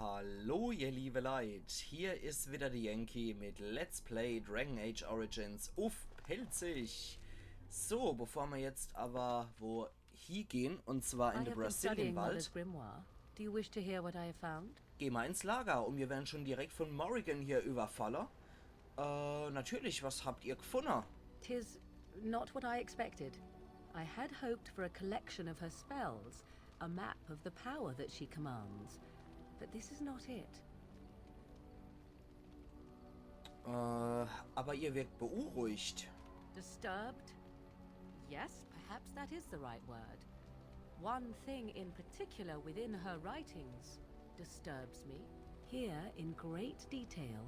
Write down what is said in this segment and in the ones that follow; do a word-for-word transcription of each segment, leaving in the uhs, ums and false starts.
Hallo, ihr liebe Leit, hier is wieder de Yankee mit Let's Play Dragon Age Origins uff Pälzisch. So, bevor mer jetzt awwer wo hiegehn, und zwar in de Brecilian Wald. Do you wish to hear what I have found? Geh mer ins Lager und mir werre schon direkt von Morrigan hier überfalle. Äh, natürlich, was habt ihr gefunne? Tis not what I expected. I had hoped for a collection of her spells, a map of the power that she commands. But this is not it. Äh, aber ihr wirkt beunruhigt. Disturbed? Yes, perhaps that is the right word. One thing in particular within her writings disturbs me. Here, in great detail,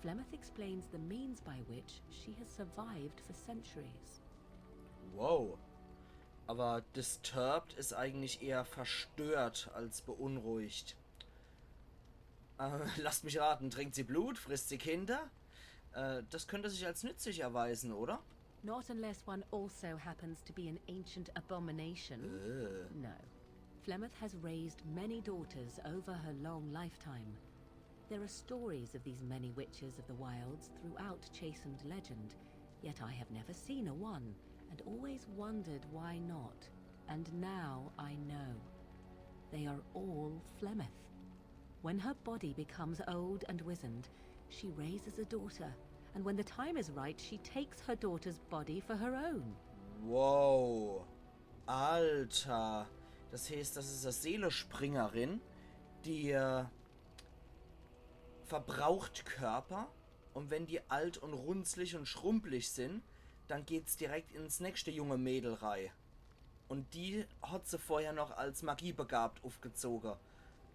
Flemeth explains the means by which she has survived for centuries. Wow. Aber disturbed is eigentlich eher verstört als beunruhigt. Äh, lasst mich raten, trinkt sie Blut, frisst sie Kinder? Äh, das könnte sich als nützlich erweisen, oder? Not unless one also happens to be an ancient abomination. Ugh. No. Flemeth has raised many daughters over her long lifetime. There are stories of these many witches of the wilds throughout chastened legend, yet I have never seen a one, and always wondered why not. And now I know. They are all Flemeth. When her body becomes old and wizened, she raises a daughter, and when the time is right, she takes her daughter's body for her own. Wow. Alter. Das heißt, das is e Seelespringerin, die, äh, verbraucht Körper und wenn die alt und runzlig und schrumpelig sin, dann geht's direkt ins nächste junge Mädel rei. Und die hat se vorher noch als magiebegabt uffgezoge.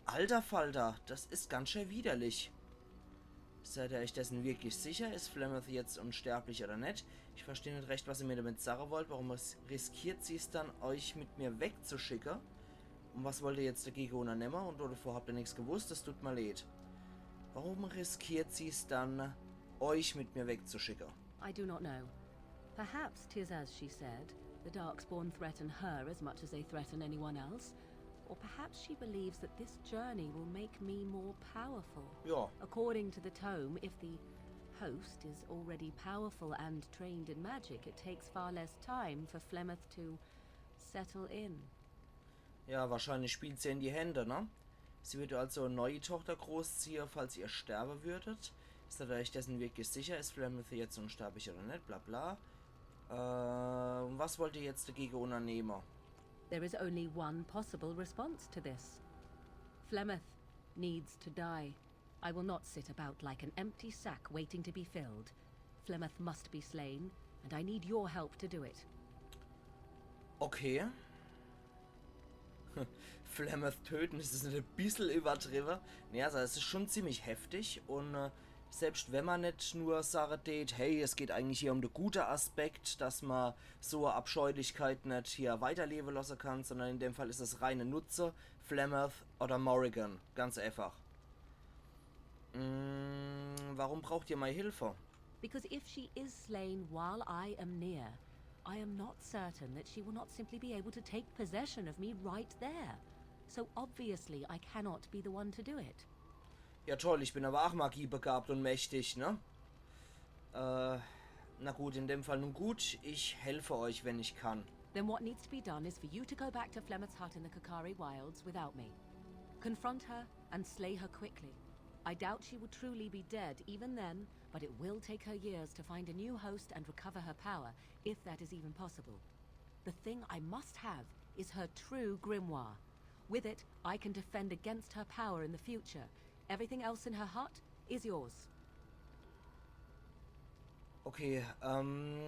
Alter Falter, das is ganz schön widerlich. Seid ihr euch dessen wirklich sicher? Is Flemeth jetzt unsterblich oder net? Ich versteh net recht, was ihr mir damit sage wollt. Warum ris-, riskiert sie's dann, euch mit mir wegzuschicke? Und was wollt ihr jetzt dagege unnernemme? Und davor habt ihr nix gewusst, das tut mir leid. Warum riskiert sie's dann, euch mit mir wegzuschicke? I do not know. Perhaps 'tis as she said, the Darkspawn threaten her as much as they threaten anyone else. Or perhaps she believes that this journey will make me more powerful. Ja. According to the tome, if the host is already powerful and trained in magic, it takes far less time for Flemeth to settle in. Ja, wahrscheinlich spielt sie in die Hände, ne? Sie würde also e neue Tochter großziehe, falls ihr sterbe würdet. Seid ihr euch dessen wirklich sicher? Is Flemeth jetzt unsterblich oder net? Bla bla. Äh, und was wollt ihr jetzt dagege unnernemme? There is only one possible response to this. Flemeth needs to die. I will not sit about like an empty sack waiting to be filled. Flemeth must be slain, and I need your help to do it. Okay. Flemeth töten, is das net e bissel übertriebe? Nee, also es is schon ziemlich heftig und, äh, selbst wenn man net nur sage tät, hey, es geht eigentlich hier um de gute Aspekt, dass man so e Abscheulichkeit net hier weiterlebe lasse kann, sondern in dem Fall is es reine Nutze, Flemeth oder Morrigan, ganz einfach. Mm, warum braucht ihr meine Hilfe? Because if she is slain while I am near, I am not certain that she will not simply be able to take possession of me right there. So obviously I cannot be the one to do it. Ja toll, ich bin aber auch magiebegabt und mächtig, ne? Äh, na gut, in dem Fall nun gut, ich helfe euch, wenn ich kann. Then what needs to be done is for you to go back to Flemeth's hut in the Korcari Wilds without me. Confront her and slay her quickly. I doubt she will truly be dead even then, but it will take her years to find a new host and recover her power, if that is even possible. The thing I must have is her true grimoire. With it, I can defend against her power in the future. Everything else in her hut is yours. Okay, ähm,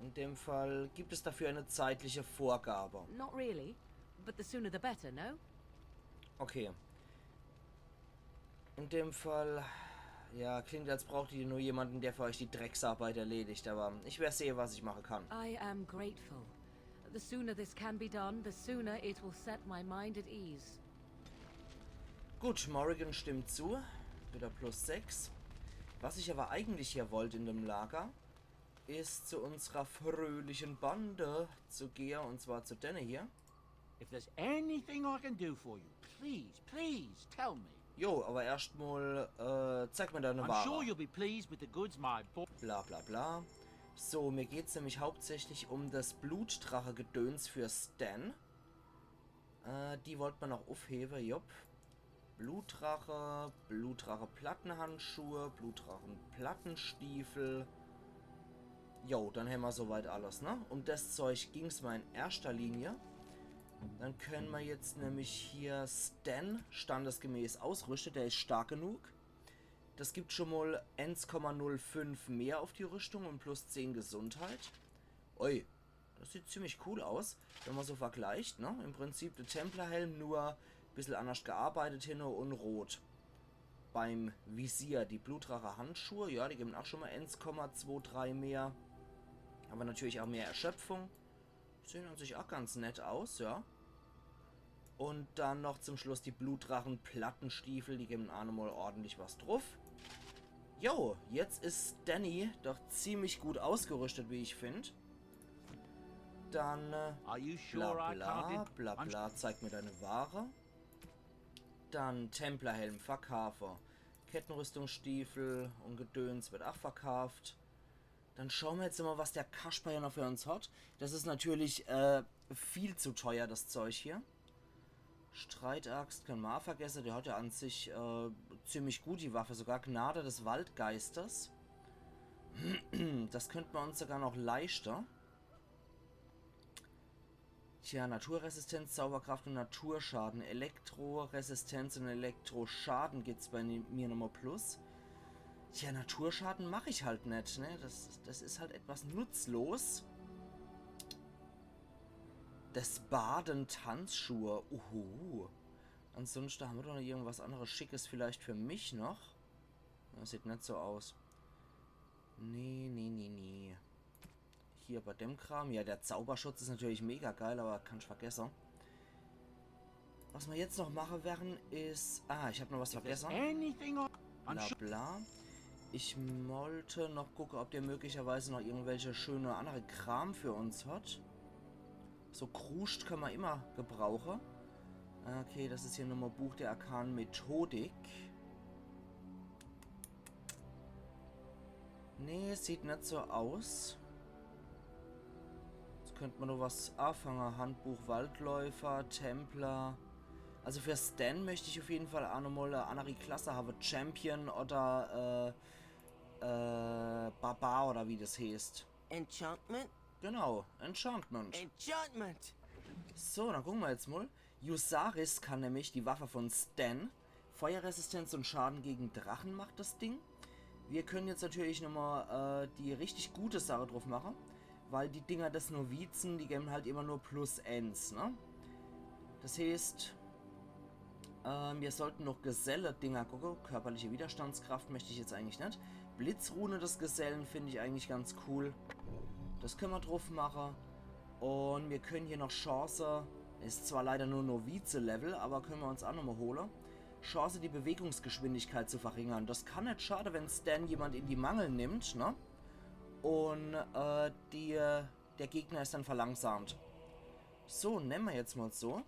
in dem Fall gibt es dafür eine zeitliche Vorgabe. Not really, but the sooner the better, no? Okay. In dem Fall, ja, klingt, als braucht ihr nur jemanden, der für euch die Drecksarbeit erledigt, aber ich werde sehen, was ich machen kann. I am grateful. The sooner this can be done, the sooner it will set my mind at ease. Gut, Morrigan stimmt zu. Wieder plus sechs. Was ich aber eigentlich hier wollt in dem Lager, is zu unserer fröhlichen Bande zu gehe, und zwar zu denne hier. If there's anything I can do for you, Please, please tell me. Jo, aber erscht mal, äh, zeig mir deine I'm sure Ware. You'll be pleased with the goods my boy. Bla bla bla. So, mir geht's nämlich hauptsächlich um das Blutdrache-Gedöns für Sten. Äh, die wollt mer noch uffhewe, jupp. Blutdrache, Blutdrache-Plattenhandschuhe, Blutdrache-Plattenstiefel. Jo, dann hämmer soweit alles, ne? Um das Zeug ging's mal in erschter Linie. Dann können mer jetzt nämlich hier Sten standesgemäß ausrüschte. Der is stark genug. Das gibt schon mal eins Komma null fünf mehr auf die Rüstung und plus zehn Gesundheit. Ui, das sieht ziemlich cool aus, wenn man so vergleicht, ne? Im Prinzip der Templerhelm, nur bissel anders gearbeitet hinne und rot. Beim Visier die Blutdrache-Handschuhe, ja, die geben auch schon mal eins Komma zwei drei mehr. Aber natürlich auch mehr Erschöpfung. Sehen an sich auch ganz nett aus, ja. Und dann noch zum Schluss die Blutdrachen-Plattenstiefel, die geben auch nochmal ordentlich was drauf. Jo, jetzt is Sten doch ziemlich gut ausgerüstet, wie ich find. Dann, äh, Are you bla sure I bla, can't? bla I'm bla, zeig mir deine Ware. Dann Templerhelm verkaufe. Kettenrüstungsstiefel und Gedöns wird auch verkauft. Dann schauen wir jetzt mal, was der Kasper hier noch für uns hat. Das ist natürlich äh, viel zu teuer, das Zeug hier. Streitaxt können wir auch vergessen. Der hat ja an sich äh, ziemlich gut die Waffe. Sogar Gnade des Waldgeistes. Das könnte man uns sogar noch leisten. Tja, Naturresistenz, Zauberkraft und Naturschaden. Elektroresistenz und Elektroschaden gibt's bei ni- mir nochmal plus. Tja, Naturschaden mach ich halt net, ne? Das, das is halt etwas nutzlos. Des Baden Tanzschuhe. Uhu. Ansonsten haben wir doch noch irgendwas anderes Schickes vielleicht für mich noch. Das sieht net so aus. Nee, nee, nee, nee. Hier bei dem Kram. Ja, der Zauberschutz is natürlich mega geil, aber kann ich vergessen. Was wir jetzt noch machen werden, is... Ah, ich hab noch was vergessen. Anything on? I'm Bla sure. Bla. Ich wollte noch gucken, ob der möglicherweise noch irgendwelche schöne andere Kram für uns hat. So Kruscht kann man immer gebrauchen. Okay, das is hier nochmal Buch der arkanen Methodik. Nee, sieht net so aus. Jetzt könnt man noch was anfangen. Handbuch Waldläufer, Templer. Also für Sten möcht ich auf jeden Fall auch nochmal eine andere Klasse haben. Champion oder äh, äh, Barbar oder wie das heißt. Enchantment? Genau, Enchantment. Enchantment! So, dann gucken wir jetzt mal. Yusaris kann nämlich die Waffe von Sten. Feuerresistenz und Schaden gegen Drachen macht das Ding. Wir können jetzt natürlich nochmal äh, die richtig gute Sache drauf machen, weil die Dinger des Novizen, die geben halt immer nur plus eins, ne? Das heißt, ähm, wir sollten noch Geselle-Dinger gucken. Körperliche Widerstandskraft möchte ich jetzt eigentlich net. Blitzrune des Gesellen finde ich eigentlich ganz cool. Das können wir drauf machen. Und wir können hier noch Chance, is zwar leider nur Novize-Level, aber können wir uns auch nochmal holen. Chance, die Bewegungsgeschwindigkeit zu verringern. Das kann net schade, wenn Sten jemand in die Mangel nimmt, ne? Und äh, die, der Gegner is dann verlangsamt. So, nehmen wir jetzt mal so.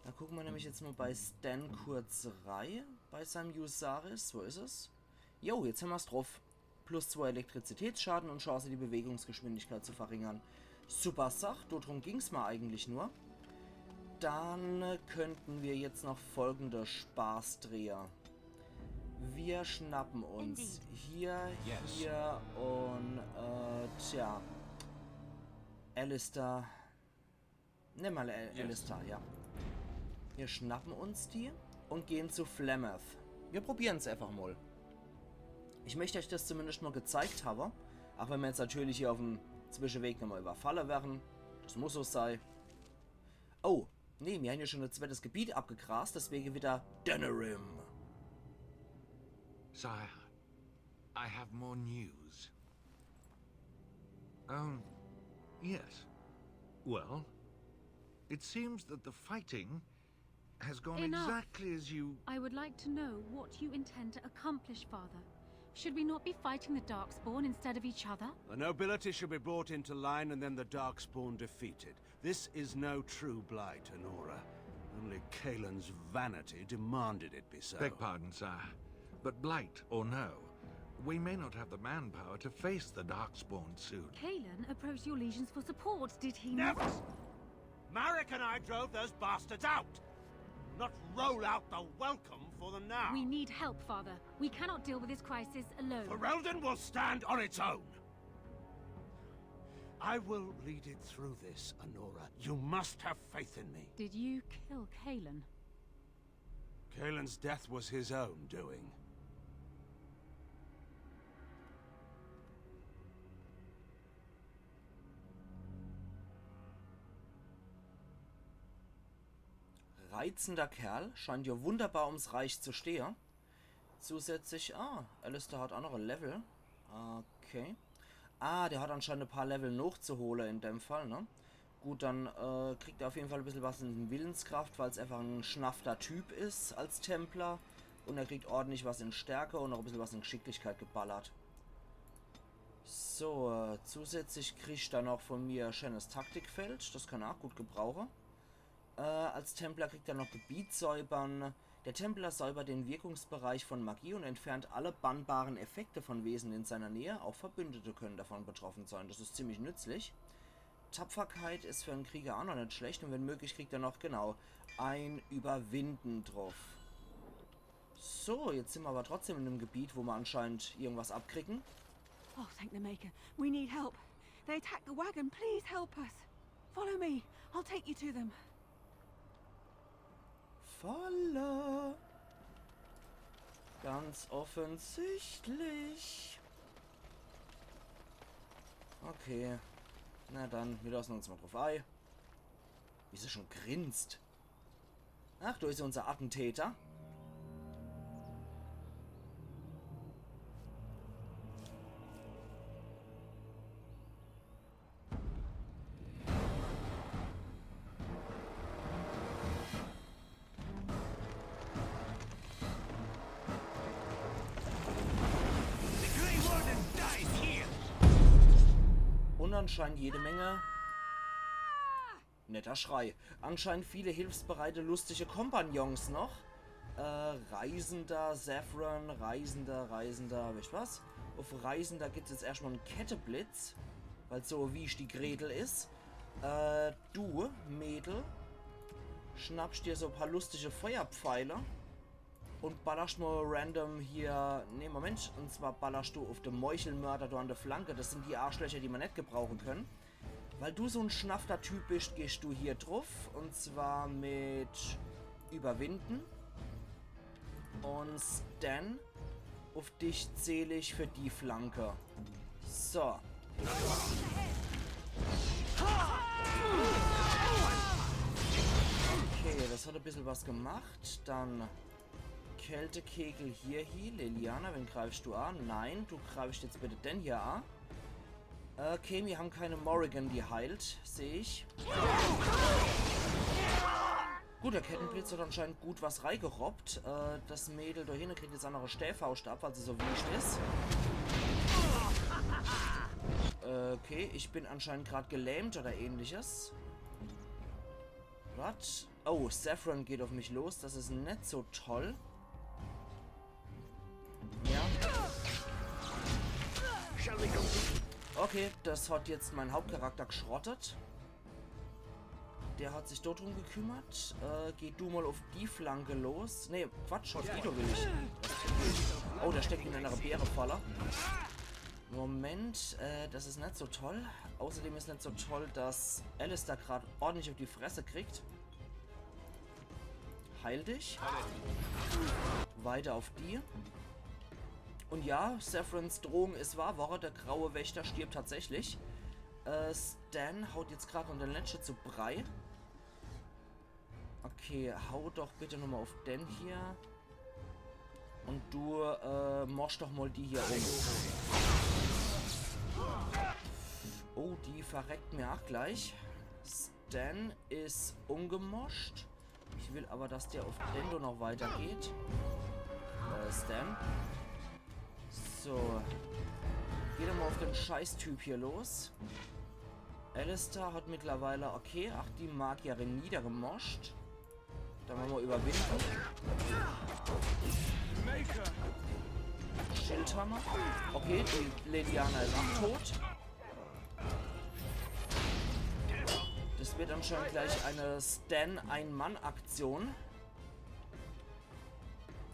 Da gucken wir nämlich jetzt mal bei Sten kurz rei, bei seinem Yusaris. Wo is es? Jo, jetzt haben wir's drauf. Plus zwei Elektrizitätsschaden und Chance, die Bewegungsgeschwindigkeit zu verringern. Super Sach, drum ging's mal eigentlich nur. Dann äh, könnten wir jetzt noch folgende Spaßdreher. Wir schnappen uns Indeed. hier, Yes. hier und äh, tja. Alistair. Nimm mal Al- Alistair, ja. Wir schnappen uns die und gehen zu Flemeth. Wir probieren's einfach mal. Ich möcht euch das zumindest mal gezeigt haben. Auch wenn wir jetzt natürlich hier auf dem Zwischenweg nochmal überfalle werden. Das muss so sei. Oh, nee, wir haben ja schon ein zweites Gebiet abgegrast, deswegen wieder Denerim. Sire, I have more news. Um, yes. Well, it seems that the fighting has gone Enough. Exactly as you... I would like to know what you intend to accomplish, Father. Should we not be fighting the Darkspawn instead of each other? The nobility should be brought into line and then the Darkspawn defeated. This is no true Blight, Honora. Only Cailan's vanity demanded it be so. Beg pardon, sire. But blight or no, we may not have the manpower to face the Darkspawn soon. Cailan approached your legions for support, did he not? Never! Maric and I drove those bastards out! Not roll out the welcome for them now! We need help, Father. We cannot deal with this crisis alone. Ferelden will stand on its own! I will lead it through this, Anora. You must have faith in me. Did you kill Cailan? Cailan's death was his own doing. Reizender Kerl, scheint ja wunderbar ums Reich zu stehe. Zusätzlich, ah, Alistair hat aa noch e Level. Okay. Ah, der hat anscheinend e paar Level nochzuhole in dem Fall, ne? Gut, dann äh, kriegt er auf jeden Fall e bissel was in Willenskraft, weil's einfach en schnafter Typ is als Templer. Und er kriegt ordentlich was in Stärke und noch e bissel was in Geschicklichkeit geballert. So, äh, zusätzlich kriegt er noch von mir e schönes Taktikfeld. Das kann er auch gut gebrauchen. Äh, als Templer kriegt er noch Gebiet säubern. Der Templer säubert den Wirkungsbereich von Magie und entfernt alle bannbaren Effekte von Wesen in seiner Nähe. Auch Verbündete können davon betroffen sein. Das ist ziemlich nützlich. Tapferkeit ist für einen Krieger auch noch nicht schlecht und wenn möglich kriegt er noch, genau, ein Überwinden drauf. So, jetzt sind wir aber trotzdem in einem Gebiet, wo wir anscheinend irgendwas abkriegen. Oh, thank the Maker. We need help. They attacked the wagon. Please help us. Follow me. I'll take you to them. Falle. Ganz offensichtlich. Okay. Na dann, wir lassen uns mal drauf ei. Wie sie schon grinst. Ach, da ist unser Attentäter. Und anscheinend jede Menge netter Schrei. Anscheinend viele hilfsbereite, lustige Kompagnons noch. Äh, Reisender, Zevran, Reisender, Reisender, wisst ihr was? Auf Reisender gibt's jetzt erstmal einen Ketteblitz, weil so wie ich die Gretel is. Äh, du, Mädel, schnappst dir so paar lustige Feuerpfeile und ballerst mal random hier. Nee, Moment, und zwar ballerst du auf den Meuchelmörder da an der Flanke. Das sind die Arschlöcher, die man net gebrauchen können. Weil du so ein schnafter Typ bist, gehst du hier drauf. Und zwar mit Überwinden. Und Sten, auf dich zähl ich für die Flanke. So. Okay, das hat ein bisschen was gemacht. Dann Kältekegel hier hin. Leliana, wen greifst du an? Nein, du greifst jetzt bitte den hier an. Okay, wir haben keine Morrigan, die heilt, sehe ich. Gut, der Kettenblitz hat anscheinend gut was reingerobbt. Äh, das Mädel da hinten kriegt jetzt auch noch eine Stäfaust ab, weil sie so wiescht ist. Okay, ich bin anscheinend gerade gelähmt oder ähnliches. Was? Oh, Zevran geht auf mich los. Das ist nicht so toll. Ja. Okay, das hat jetzt mein Hauptcharakter geschrottet. Der hat sich dort drum gekümmert. Äh, geh du mal auf die Flanke los. Nee, Quatsch, auf die da will ich. Oh, der steckt in einer Bärefalle. Moment, äh, das ist nicht so toll. Außerdem ist nicht so toll, dass Alistair gerade ordentlich auf die Fresse kriegt. Heil dich. Weiter auf die. Und ja, Zevrans Drohung ist wahr. Warum, der graue Wächter stirbt tatsächlich. Äh, Sten haut jetzt gerade noch den Letsche zu Brei. Okay, hau doch bitte nochmal auf den hier. Und du, äh, mosch doch mal die hier um. Oh, die verreckt mir auch gleich. Sten ist umgemoscht. Ich will aber, dass der auf den da noch weitergeht. Äh, Sten. So. Geh doch mal auf den Scheißtyp hier los. Alistair hat mittlerweile, okay, ach, die Magierin niedergemoscht. Dann mache mer Überwindung. Schildhammer. Okay, die Leliana is auch tot. Das wird anscheinend gleich eine Sten-Ein-Mann-Aktion.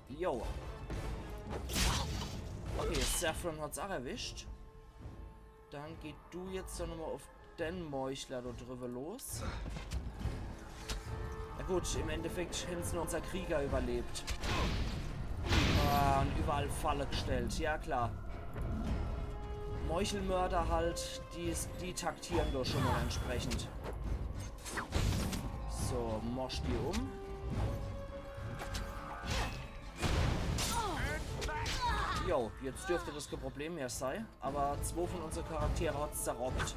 Jo. Okay, Zevran hat's auch erwischt. Dann geh du jetzt doch nochmal auf den Meuchler da drüber los. Na gut, im Endeffekt hätten sie nur unser Krieger überlebt. Ah, und überall Falle gestellt, ja klar. Meuchelmörder halt, die, die taktieren doch schon mal entsprechend. So, mosch die um. Jo, jetzt dürfte das kein Problem mehr sein, aber zwei von unseren Charaktere hat's zerrockt.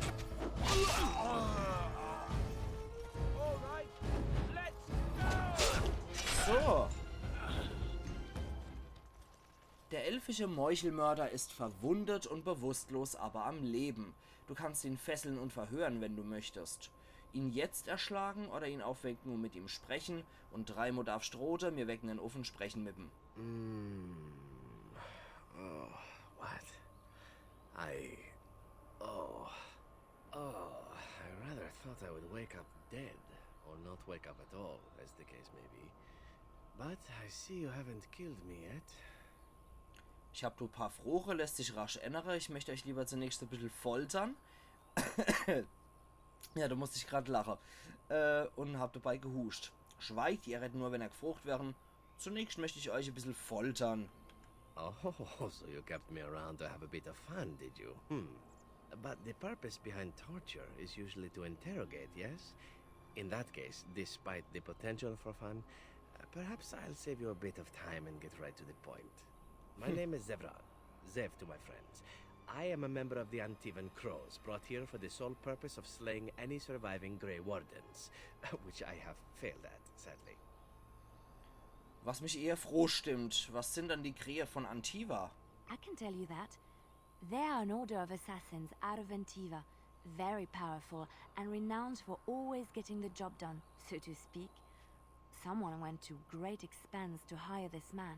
So. Der elfische Meuchelmörder ist verwundet und bewusstlos, aber am Leben. Du kannst ihn fesseln und verhören, wenn du möchtest. Ihn jetzt erschlagen oder ihn aufwecken und mit ihm sprechen. Und dreimol darfst rote, mir wecken en uff und sprechen mit ihm. Mm. Oh, what? I. Oh. Oh, I rather thought I would wake up dead, or not wake up at all, as the case may be. But I see you haven't killed me yet. Ich hab do paar Froche, lässt sich rasch ännere. Ich möchte euch lieber zunächst ein bisschen foltern. Ja, da musste ich grad lachen. Äh, und hab dabei gehuscht. Schweigt, ihr redet nur, wenn ihr gefrocht werren. Zunächst möchte ich euch ein bisschen foltern. Oh, so you kept me around to have a bit of fun, did you? Hmm. But the purpose behind torture is usually to interrogate, yes? In that case, despite the potential for fun, uh, perhaps I'll save you a bit of time and get right to the point. My name is Zevran. Zev to my friends. I am a member of the Antivan Crows, brought here for the sole purpose of slaying any surviving Grey Wardens, which I have failed at, sadly. Was mich eher froh stimmt, was sind dann die Krähe von Antiva? I can tell you that. They are an order of assassins out of Antiva, very powerful and renowned for always getting the job done, so to speak. Someone went to great expense to hire this man.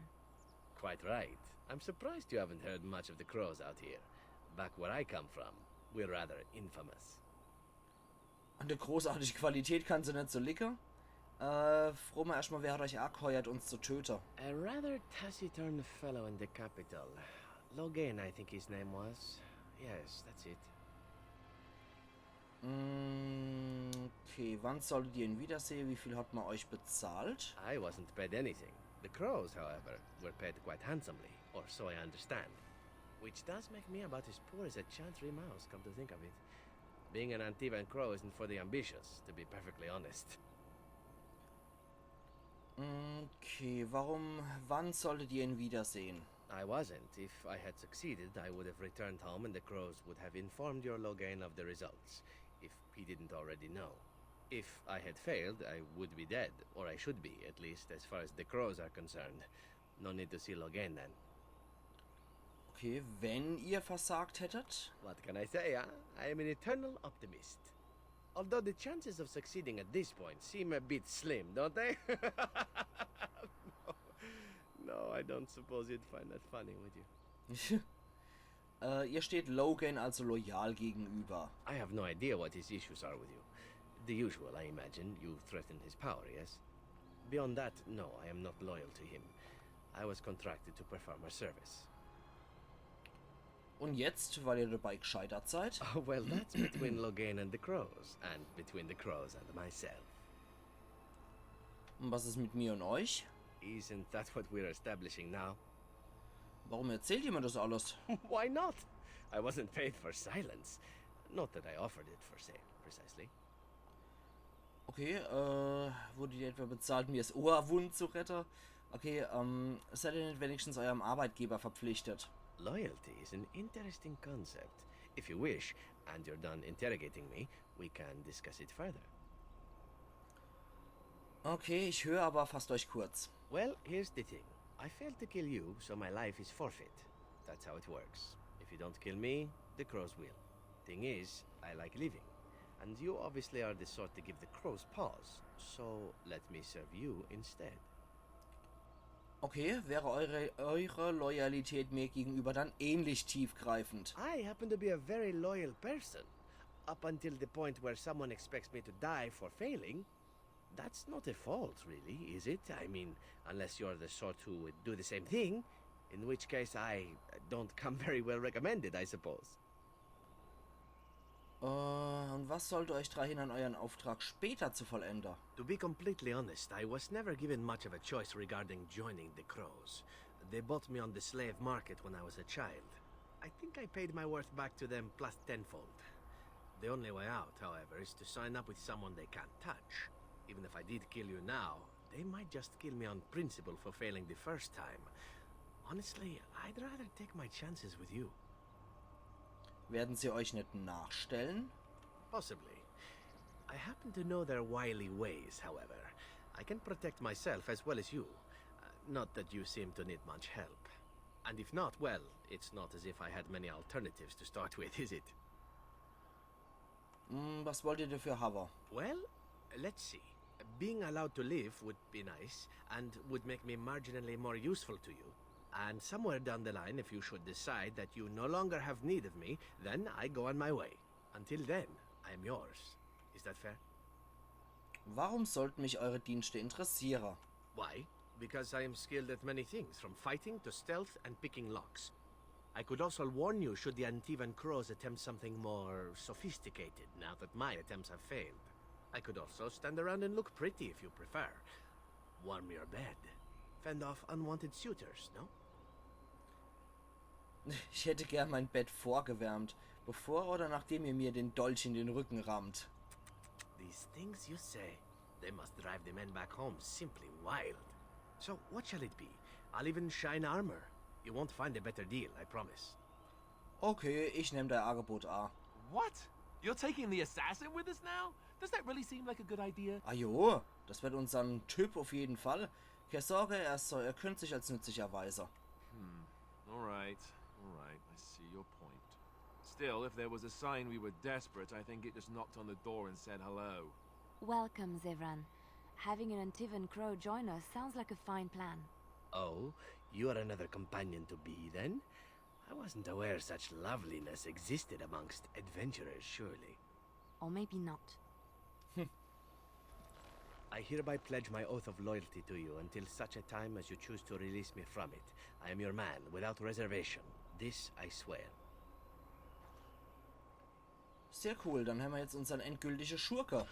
Quite right. I'm surprised you haven't heard much of the Crows out here. Back where I come from, we're rather infamous. An der großartige Qualität kann se net so liege. Äh, froh mer erstmal, wer hat euch angeheuert, uns zu töten? A rather taciturn fellow in the capital. Loghain, I think his name was. Yes, that's it. Mm, okay, wann solltet ihr ihn wiedersehen? Wie viel hat man euch bezahlt? I wasn't paid anything. The Crows, however, were paid quite handsomely, or so I understand. Which does make me about as poor as a chantry mouse, come to think of it. Being an Antivan Crow isn't for the ambitious, to be perfectly honest. Okay, warum, wann solltet ihr ihn wiedersehen? I wasn't. If I had succeeded, I would have returned home and the Crows would have informed your Loghain of the results, if he didn't already know. If I had failed, I would be dead, or I should be, at least as far as the Crows are concerned. No need to see Loghain then. Okay, wenn ihr versagt hättet? What can I say, huh? I am an eternal optimist. Although the chances of succeeding at this point seem a bit slim, don't they? No. No, I don't suppose you'd find that funny, would you? Äh, ihr steht Loghain also loyal gegenüber. I have no idea what his issues are with you. The usual, I imagine. You threaten his power, yes? Beyond that, no, I am not loyal to him. I was contracted to perform a service. Und jetzt, weil ihr dabei gescheitert seid? Oh, well, that's between Loghain and the Crows, and between the Crows and myself. Und was ist mit mir und euch? Isn't that what we're establishing now? Warum erzählt ihr mir das alles? Why not? I wasn't paid for silence. Not that I offered it for sale, precisely. Okay, äh, wurdet ihr etwa bezahlt, mir das Ohr wund zu retten? Okay, ähm, seid ihr nicht wenigstens eurem Arbeitgeber verpflichtet? Loyalty is an interesting concept. If you wish, and you're done interrogating me, we can discuss it further. Okay, ich höre, aber fasst euch kurz. Well, here's the thing. I failed to kill you, so my life is forfeit. That's how it works. If you don't kill me, the Crows will. Thing is, I like living. And you obviously are the sort to give the crows pause, so let me serve you instead. Okay, wäre eure, eure Loyalität mir gegenüber dann ähnlich tiefgreifend? I happen to be a very loyal person, up until the point where someone expects me to die for failing. That's not a fault, really, is it? I mean, unless you're the sort who would do the same thing, in which case I don't come very well recommended, I suppose. Äh, und was sollte euch daran hindern, euren Auftrag später zu vollenden? To be completely honest, I was never given much of a choice regarding joining the Crows. They bought me on the slave market when I was a child. I think I paid my worth back to them plus tenfold. The only way out, however, is to sign up with someone they can't touch. Even if I did kill you now, they might just kill me on principle for failing the first time. Honestly, I'd rather take my chances with you. Werden sie euch nicht nachstellen? Possibly. I happen to know their wily ways, however. I can protect myself as well as you. Uh, not that you seem to need much help. And if not, well, it's not as if I had many alternatives to start with, is it? Hm, was wollt ihr dafür haben? Well, let's see. Being allowed to live would be nice, and would make me marginally more useful to you. And somewhere down the line, if you should decide that you no longer have need of me, then I go on my way. Until then, I am yours. Is that fair? Warum sollten mich eure Dienste interessieren? Why? Because I am skilled at many things, from fighting to stealth and picking locks. I could also warn you should the Antivan Crows attempt something more sophisticated, now that my attempts have failed. I could also stand around and look pretty if you prefer. Warm your bed. Fend off unwanted suitors, no? Ich hätte gern mein Bett vorgewärmt. Bevor oder nachdem ihr mir den Dolch in den Rücken rammt? These things you say, they must drive the men back home simply wild. So, what shall it be? I'll even shine armor. You won't find a better deal, I promise. Okay, ich nehm dein Angebot an. What? You're taking the assassin with us now? Does that really seem like a good idea? Ah jo, das wird unsern Typ auf jeden Fall. Keine Sorge, er, soll, er könnte sich als nützlich erweisen. Alright, alright, I see your point. Still, if there was a sign we were desperate, I think it just knocked on the door and said hello. Welcome, Zevran. Having an Antivan Crow join us sounds like a fine plan. Oh, you are another companion to be, then? I wasn't aware such loveliness existed amongst adventurers, surely. Or maybe not. I hereby pledge my oath of loyalty to you until such a time as you choose to release me from it. I am your man, without reservation. This I swear. Sehr cool, dann haben wir jetzt unseren endgültigen Schurke.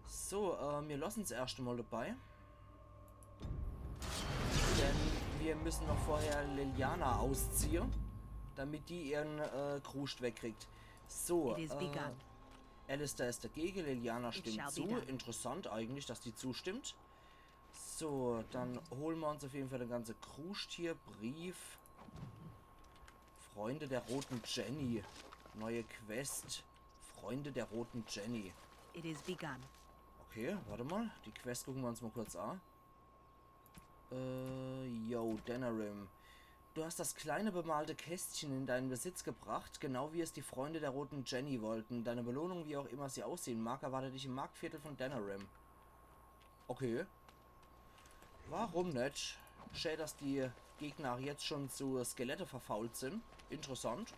So, äh, wir lassen es erst mal dabei. Denn wir müssen noch vorher Leliana ausziehen, damit die ihren äh, Kruscht wegkriegt. So, It is äh, begun. Alistair ist dagegen, Leliana It stimmt shall zu. Be done. Interessant eigentlich, dass die zustimmt. So, dann holen wir uns auf jeden Fall den ganzen Kruscht hier. Brief. Freunde der roten Jenny. Neue Quest. Freunde der roten Jenny. It is begun. Okay, warte mal. Die Quest gucken wir uns mal kurz an. Äh, yo, Denerim. Du hast das kleine bemalte Kästchen in deinen Besitz gebracht, genau wie es die Freunde der roten Jenny wollten. Deine Belohnung, wie auch immer sie aussehen mag, erwartet dich im Marktviertel von Denerim. Okay. Warum net? Schä, dass die Gegner jetzt schon zu Skelette verfault sind. Interessant.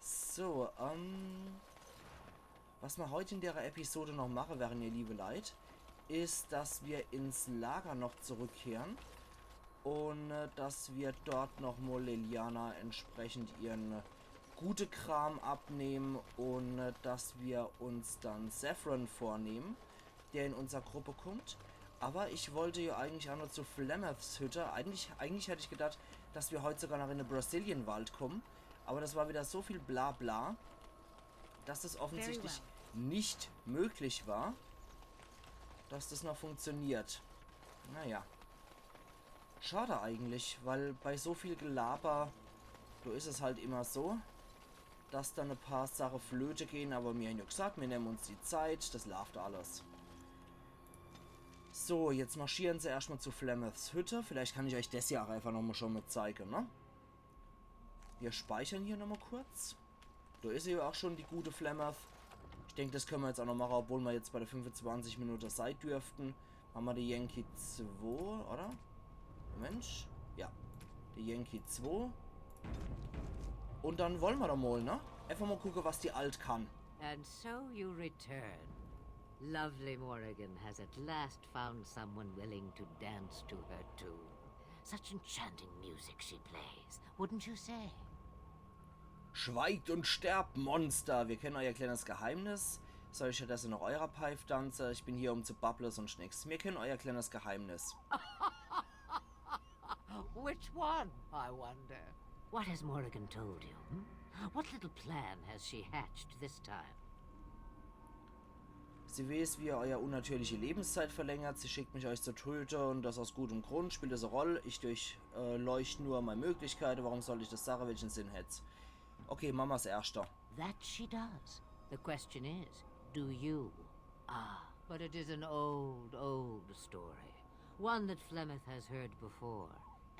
So, ähm. Was wir heute in der Episode noch machen werden, ihr liebe Leit, ist, dass wir ins Lager noch zurückkehren und äh, dass wir dort noch mal Leliana entsprechend ihren äh, gute Kram abnehmen und äh, dass wir uns dann Zevran vornehmen, der in unserer Gruppe kommt. Aber ich wollte ja eigentlich auch noch zu Flemeths Hütte. Eigentlich, eigentlich hätte ich gedacht, dass wir heute sogar noch in den Brecilian Wald kommen. Aber das war wieder so viel Blabla, dass es offensichtlich Very nicht möglich war, dass das noch funktioniert. Naja. Schade eigentlich, weil bei so viel Gelaber, da ist es halt immer so, dass dann ein paar Sachen flöte gehen, aber mir haben ja gesagt, wir nehmen uns die Zeit, das läuft alles. So, jetzt marschieren sie erstmal zu Flemeths Hütte. Vielleicht kann ich euch das ja auch einfach nochmal schon mal zeigen, ne? Wir speichern hier nochmal kurz. Da ist ja auch schon die gute Flemeth. denk, das könne mer jetzt auch noch mache, obwohl mer jetzt bei der fünfundzwanzig Minute sei dürften. Mache mer die Yankee zwei, oder? Mensch. Ja. Die Yankee zwei. Und dann wolle mer doch mol, ne? Einfach mol gucke, was die Alt kann. And so you return. Lovely Morrigan has at last found someone willing to dance to her tune. Such enchanting music she plays, wouldn't you say? Schweigt und sterbt, Monster! Wir kennen euer kleines Geheimnis. Soll ich stattdessen noch eurer Peif tanze? Ich bin hier, um zu babble, sonst nix. Wir kennen euer kleines Geheimnis. Which one, I wonder? What has Morrigan told you? Hmm? What little plan has she hatched this time? Sie weiß, wie ihr euer unnatürliche Lebenszeit verlängert. Sie schickt mich, euch zu töte, und das aus gutem Grund. Spielt das e Roll? Ich durch, äh, leucht nur meine Möglichkeiten. Warum sollt ich das sage? Welchen Sinn hätt's? Okay, mache mer's erschte. That she does. The question is, do you? Ah, but it is an old, old story. One that Flemeth has heard before,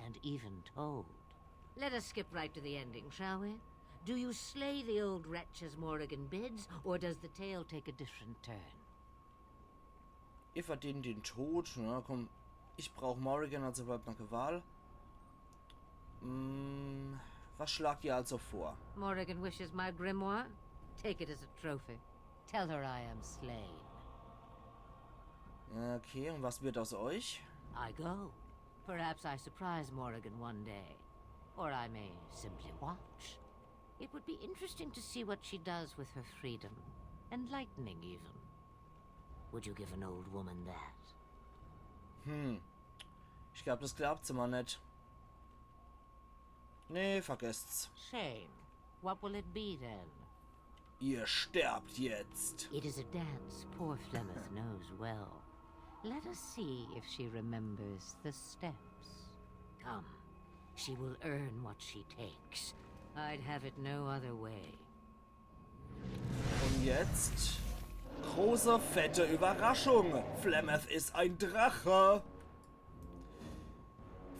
and even told. Let us skip right to the ending, shall we? Do you slay the old wretch as Morrigan bids, or does the tale take a different turn? Ihr verdient den Tod. Na komm, ich brauch Morrigan, also bleibt noch e Wahl. Hm, was schlagt ihr also vor? Morrigan wishes my grimoire? Take it as a trophy. Tell her I am slain. Okay, und was wird aus euch? I go. Perhaps I surprise Morrigan one day. Or I may simply watch. It would be interesting to see what she does with her freedom. Enlightening, even. Would you give an old woman that? Hm. Ich glaub, das glaubt se mer net. Nee, vergesst's. Shame. What will it be, then? Ihr sterbt jetzt. It is a dance poor Flemeth knows well. Let us see if she remembers the steps. Come. She will earn what she takes. I'd have it no other way. Und jetzt? Große, fette Überraschung. Flemeth ist ein Drache.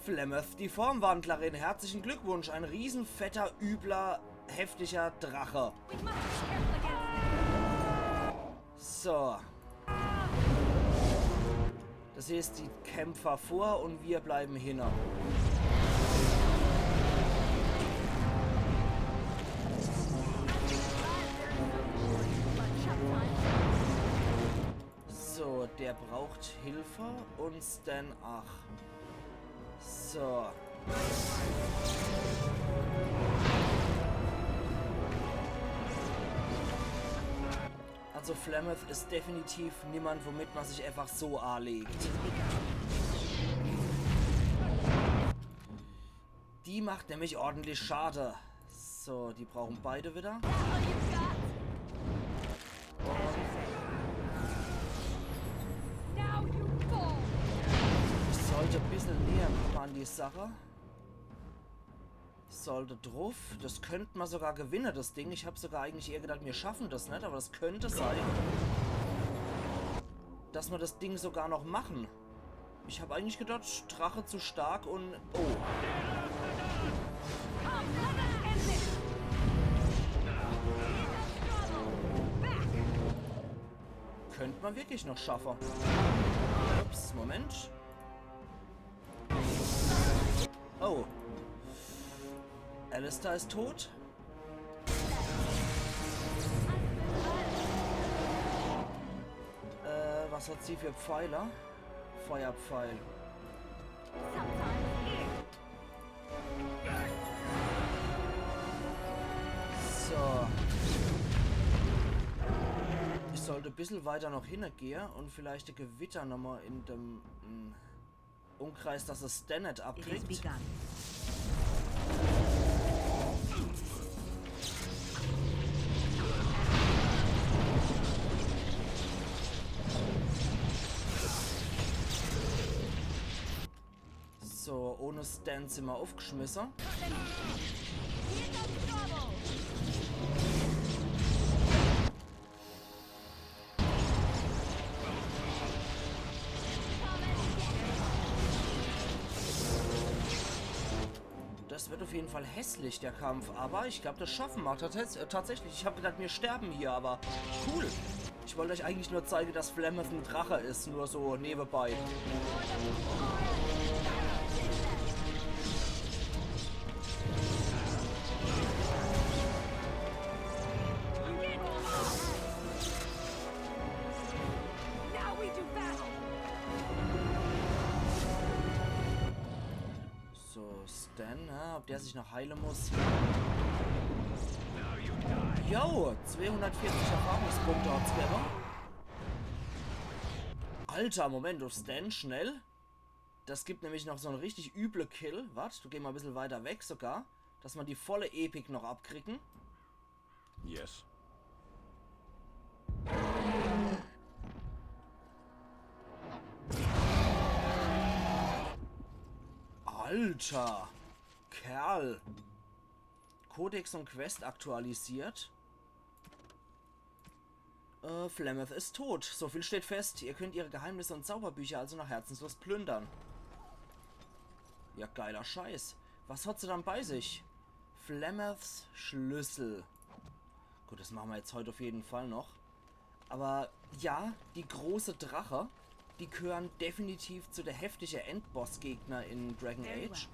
Flemeth, die Formwandlerin. Herzlichen Glückwunsch. Ein riesenfetter, übler, heftiger Drache. We must be careful against them. So. Das heißt, die Kämpfer vor und wir bleiben hinne. So, der braucht Hilfe und Sten, ach. So. Also Flemeth ist definitiv niemand, womit man sich einfach so anlegt. Die macht nämlich ordentlich Schade. So, die brauchen beide wieder. Now you fall. Ich sollte ein bisschen näher kommen an die Sache. Sollte drauf. Das könnte man sogar gewinnen, das Ding. Ich hab sogar eigentlich eher gedacht, wir schaffen das nicht, aber das könnte sein, dass wir das Ding sogar noch machen. Ich hab eigentlich gedacht, Drache zu stark und... Oh. Könnte man wirklich noch schaffen. Ups, Moment. Oh. Alistair ist tot. Äh, was hat sie für Pfeile? Feuerpfeil. So. Ich sollte ein bisschen weiter noch hinne gehen und vielleicht die Gewitter nochmal in dem, mm, Umkreis, dass es Sten net abkriegt. So, ohne Sten sind wir aufgeschmissen. Das wird auf jeden Fall hässlich, der Kampf, aber ich glaub, das schaffen wir tats äh, tatsächlich. Ich hab gedacht, wir sterben hier, aber cool. Ich wollt euch eigentlich nur zeigen, dass Flemeth en Drache is, nur so nebenbei. Now we do battle! So, Sten, ne, ob der sich noch heilen muss. Yo, zweihundertvierzig Erfahrungspunkte hat's gegeben. Alter, Moment, auf Sten, schnell. Das gibt nämlich noch so en richtig üble Kill. Wart, du geh mal e bissel weiter weg sogar. Dass ma die volle Epik noch abkriegen. Yes. Alter! Kerl! Kodex und Quest aktualisiert. Äh, Flemeth ist tot. So viel steht fest. Ihr könnt ihre Geheimnisse und Zauberbücher also nach Herzenslust plündern. Ja, geiler Scheiß. Was hat sie dann bei sich? Flemeths Schlüssel. Gut, das machen wir jetzt heute auf jeden Fall noch. Aber ja, die große Drache, die gehören definitiv zu der heftige Endboss-Gegner in Dragon Age.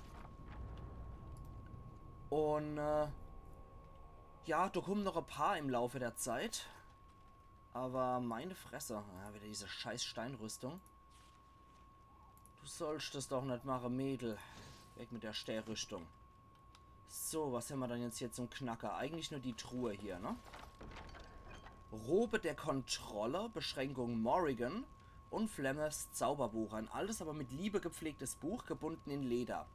Und äh, ja, da kommen noch ein paar im Laufe der Zeit. Aber meine Fresse. Ja, wieder diese scheiß Steinrüstung. Du sollst das doch nicht machen, Mädel. Weg mit der Steinrüstung. So, was haben wir dann jetzt hier zum Knacker? Eigentlich nur die Truhe hier, ne? Robe der Kontrolle, Beschränkung Morrigan und Flemeths Zauberbuch. Ein altes, aber mit Liebe gepflegtes Buch, gebunden in Leder.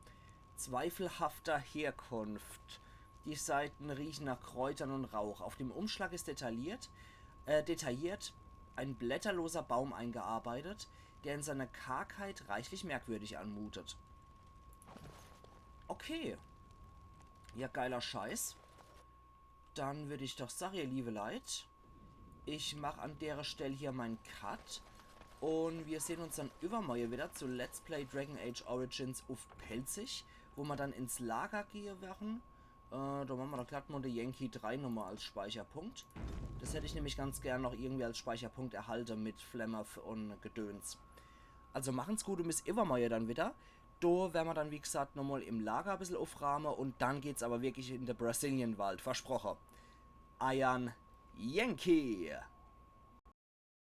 Zweifelhafter Herkunft. Die Seiten riechen nach Kräutern und Rauch. Auf dem Umschlag ist detailliert, äh, detailliert ein blätterloser Baum eingearbeitet, der in seiner Kargheit reichlich merkwürdig anmutet. Okay. Ja, geiler Scheiß. Dann würd ich doch sagen, ihr liebe Leit, ich mach an dere Stell hier mein Cut. Und wir sehen uns dann übermorgen wieder zu Let's Play Dragon Age Origins auf Pälzisch, wo wir dann ins Lager gehen werden. Äh, da machen wir doch glatt mal die Yankee drei Nummer als Speicherpunkt. Das hätt ich nämlich ganz gern noch irgendwie als Speicherpunkt erhalten mit Flemeth und Gedöns. Also machen's gut und bis übermorgen dann wieder. Da werden wir dann, wie gesagt, nochmal im Lager ein bisschen aufräumen und dann geht's aber wirklich in den Brecilian Wald. Versprochen. Eiern Yankee.